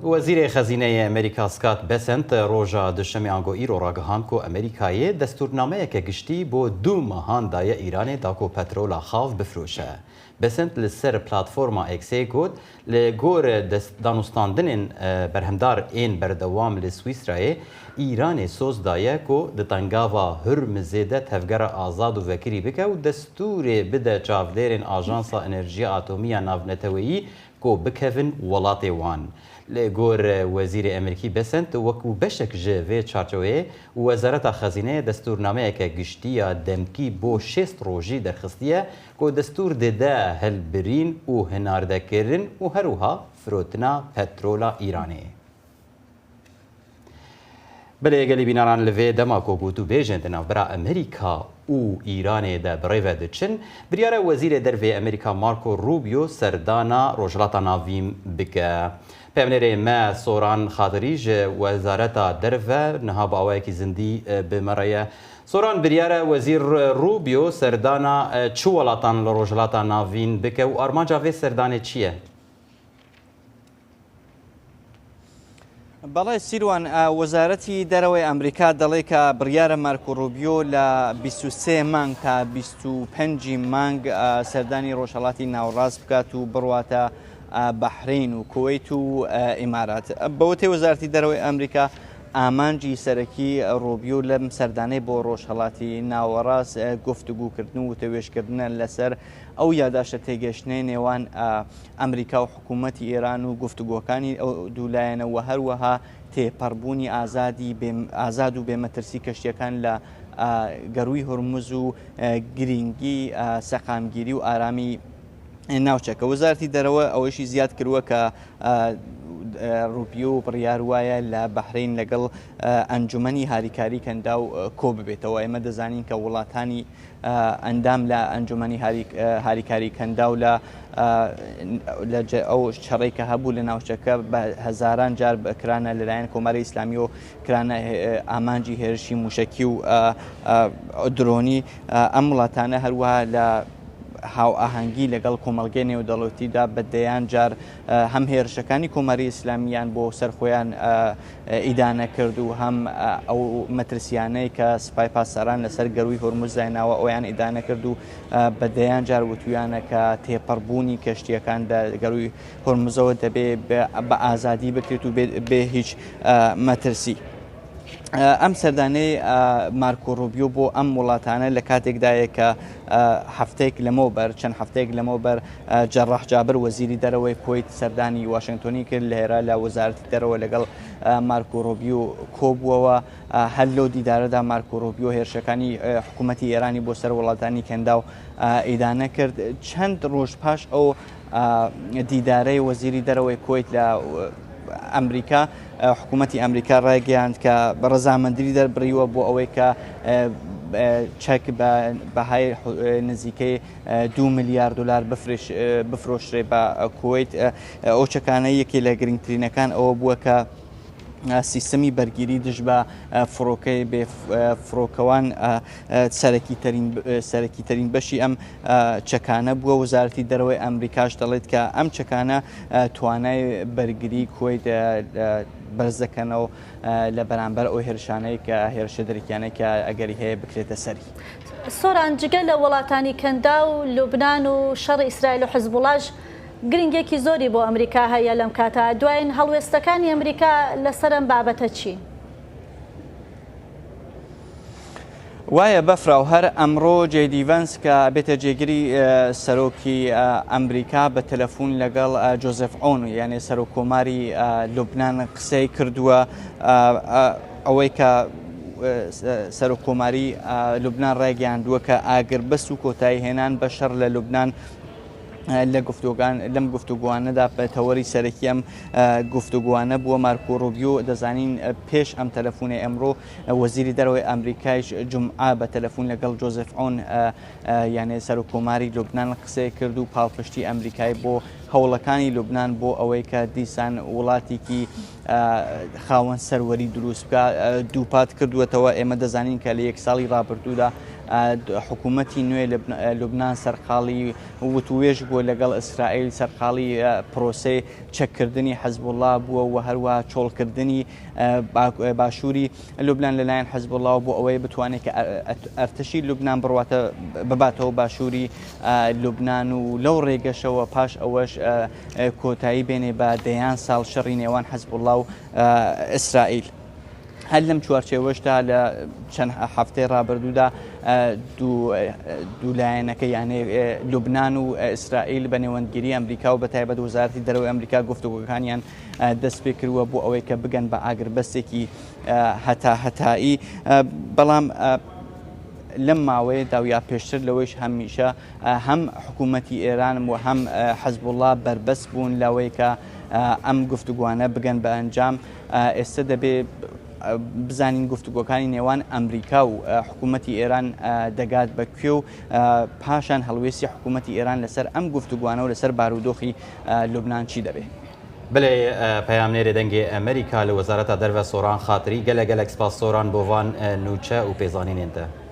Wezîrê Xezîneyê Amerîka Scott Bessent roja Duşemê ango îro ragihand ku Amerîkayê destûrnameyeke giştî bo du mehan daye Îranê da ku petrola xav bifiroşe. Bessent li ser platforma X'ê got, Li gor danûstandinên berhemdar ên berdewam li Swîsreyê, Îranê soz daye ku di tengava Hurmizê de tevgera azad û vekirî bike û destûrê bide çavdêrên Ajansa Enerjiya Atomî ya Navneteweyî ku bikevin welatê wan. Li gor Wezîrê Amerîkî Bessent wekû beşek ji vê çarçoweyê Wezareta Xezîneyê destûrnameyeke giştî ya demkî bo 60 rojî derxistiye ku destûr dide hilbirîn û hinardekirin û herwiha firotina petrola Îranê. Belê gelê bînaran li vê dema ku gotûbêjên di navbera Amerîka û Îranê de birêve diçin, biryara Wezîrê Derve yê Amerîka Marco Rubio serdana Rojhilata Navîn bike. Peyamnêrê me Soran Xadirî ji Wezareta Derve niha bi awayekî zindî bi me re ye. Soran biryara Wezîr Rubio serdana çi welatan li Rojhilata Navîn bike û armanca vê serdanê çi ye? بەڵێ سیروان، وەزارەتی دەرەوەی ئەمریکا دەڵێ کە بڕیارە مارکۆ ڕوبیۆ لە 23 مانگ تا 25 مانگ سەردانی ڕۆژهەڵاتی ناوەڕاست بکات و بڕواتە بەحرین و کوەیت و ئیمارات. بەوتەی وەزارەتی دەرەوەی ئەمریکا ئامانجی سەرەکی ڕوبیۆ لەم سەردانەی بۆ ڕۆژهەڵاتی ناوەڕاست گفتوگوکردن و وتەوێژکردنە لەسەر ئەو یاداشتە تێگەشتنەی نێوان ئەمریکا و حکوومەتی ئێران و گفتوگۆکانی ئەو دوو لایەنە و هەروەها تێپەڕبوونی ئازادی ئازاد و بێمەترسی کەشتیەکان لە گەرووی هورمز و گرینگی سەقامگیری و ئارامی ناوچەکە. وەزارەتی دەرەوە ئەوەیشی زیاد کردووە کە ڕوبیۆ بڕیار وایە لە بەحرین لەگەڵ ئەنجومەنی هاریکاری کەنداو کۆ ببێتەوە. ئێمە دەزانین کە وڵاتانی ئەندام لە ئەنجومەنی هاریکاری کەنداو لە ئەو شەڕەی کە هەبوو لە ناوچەکە بە هەزاران جار کرانە لەلایەن کۆماری ئیسلامی و کرانە ئامانجی هێرشی موشکی و درۆنی ئەم وڵاتانە هەروەها لە هاوئاهەنگی لەگەڵ کۆمەڵگەی نێودەوڵەتیدا بە دەیان جار هەم هێرشەکانی کۆماری ئیسلامیان بۆ سەر خۆیان ئیدانە کرد و هەم ئەو مەترسیانەی کە سپای پاسداران لەسەر گەرووی هۆرمز دایناوە ئەویان ئیدانە کرد و بە دەیان جار وتویانە کە تێپەڕبوونی کەشتیەکان لە گەرووی هۆرمزەوە دەبێ بە ئازادی بکرێت و بێ هیچ مەترسی. ئەم سەردانەی مارکۆ ڕوبیۆ بۆ ئەم وڵاتانە لە کاتێکدایە کە هەفتەیەک لەمەوبەر چەند هەفتەیەک لەمەوبەر جەڕاح جابر وەزیری دەرەوەی کوەیت سەردانی واشنگتۆنی کرد لێرە لە وەزارەتی دەرەوە لەگەڵ مارکۆ ڕوبیۆ کۆبووەوە هەر لەو دیدارەدا مارکۆ ڕوبیۆ هێرشەکانی حکوومەتی ئێرانی بۆ سەر وڵاتانی کەنداو ئیدانە کرد چەند ڕۆژ پاش ئەو دیدارەی وەزیری دەرەوەی کوەیت لە ئەمریکا حکوومەتی ئەمریکا ڕایگەیاند کە ڕەزامەندی دەربڕیوە بۆ ئەوەی کە چەک بە بەهای نزیکەی 2 ملیار دلار بفرۆشرێ بە کوەیت. ئەو چەکانە یەکێ لە گرنگترینەکان ئەوە بووە کە سیستەمی بەرگیری دژ بە فڕۆکەی بێ فڕۆکەوان سەرەکی ترین بەشی ئەم چەکانە بووە. وەزارەتی دەرەوەی ئەمریکاش دەڵێت کە ئەم چەکانە توانای بەرگری کوەیت بەرز دەکەنەوە لە بەرامبەر ئەو هێرشانەی کە هێرشە دەرەکیانەی کە ئەگەری هەیە بکرێتە سەری. سۆران، جگە لە وڵاتانی کەنداو، لوبنان و شەڕی ئیسرائیل و حزبوڵاش گرنگیەکی زۆری بۆ ئەمریکا هەیە لەم کاتە، دواین هەڵوێستەکانی ئەمریکا لەسەر ئەم بابەتە چین؟ وایە بەفراو هەر ئەمڕۆ جەی دی ڤەنس کە بێتە جێگری سەرۆکی ئەمریکا بە تەلەفون لەگەڵ جۆزێف عۆن یانێ سەرۆک کۆماری لوبناان قسەی کردووە ئەوەی کە سەرۆک کۆماری لوبناان ڕایگەیاندووە کە ئاگربەست و کۆتایی هێنان بە شەڕ لە لوبناان لە گفتوگان لەم گفتوگوانەدا بە تەوەری سەرەکی ئەم گفتوگوانە بووە مارکۆ ڕوبیۆ دەزانین پێش ئەم تەلەفونەی ئەمڕۆ وەزیری دەرەوەی ئەمریکایش جومعە بە تەلەفون لەگەڵ جۆزێف عۆن یانێ سەرۆک کۆماری لوبنان قسەی کرد و پاڵپشتی ئەمریکای بۆ هەوڵەکانی لوبناان بۆ ئەوەی کە دیسان وڵاتێکی خاوەن سەروەری دروست بکە دووپات کردووەتەوە. ئێمە دەزانین کە لە یەک ساڵی ڕابردوودا حکوومەتی نوێ لوبناان سەرقاڵی وتووێژ بووە لەگەڵ ئیسرائیل، سەرقاڵی پرۆسەی چەککردنی حەزبوڵڵا بووە و هەروەها چۆڵکردنی باشووری لوبناان لەلایەن حەزبوڵڵاوە بۆ ئەوەی بتوانێت کە ئەرتەشی لوبناان بڕواتە بباتەوە باشووری لوبناان و لەو ڕێگەشەوە پاش ئەوەش کۆتایی بێنێ بە دەیان ساڵ شەڕی نێوان حەزبوڵڵا و ئیسرائیل. هەر لەم چوارچێوەشدا لە چەند هەفتەی ڕابردوودا دوو لایەنەکە یانێ لوبناان و ئیسرائیل بە نێوەندگیری ئەمریکا و بە تایبەت وەزارەتی دەرەوەی ئەمریکا گفتوگۆکانیان دەست پێ کردووە بۆ ئەوەی کە بگەن بە ئاگربەستێکی هەتا هەتایی بەڵام لەم ماوەیەدا و یا پێشتر لەوەیش هەمیشە هەم حکوومەتی ئێران و هەم حەزبوڵڵا بەربەست بوون لەوەی کە ئەم گفتوگوانە بگەن بە ئەنجام. ئێستا دەبێ بزانین گفتوگۆکانی نێوان ئەمریکا و حکوومەتی ئێران دەگات بە کوێ و پاشان هەڵوێستی حکوومەتی ئێران لەسەر ئەم گفتوگوانە و لەسەر بارودۆخی لوبناان چی دەبێ. بەلێ پەیامنێرێ دەنگێ ئەمریکا لە وەزارەتا دەرڤە سۆران خاتری گەلە گەلەک سپاس سۆران بۆ ڤان نوچە و پێزانینێن تە.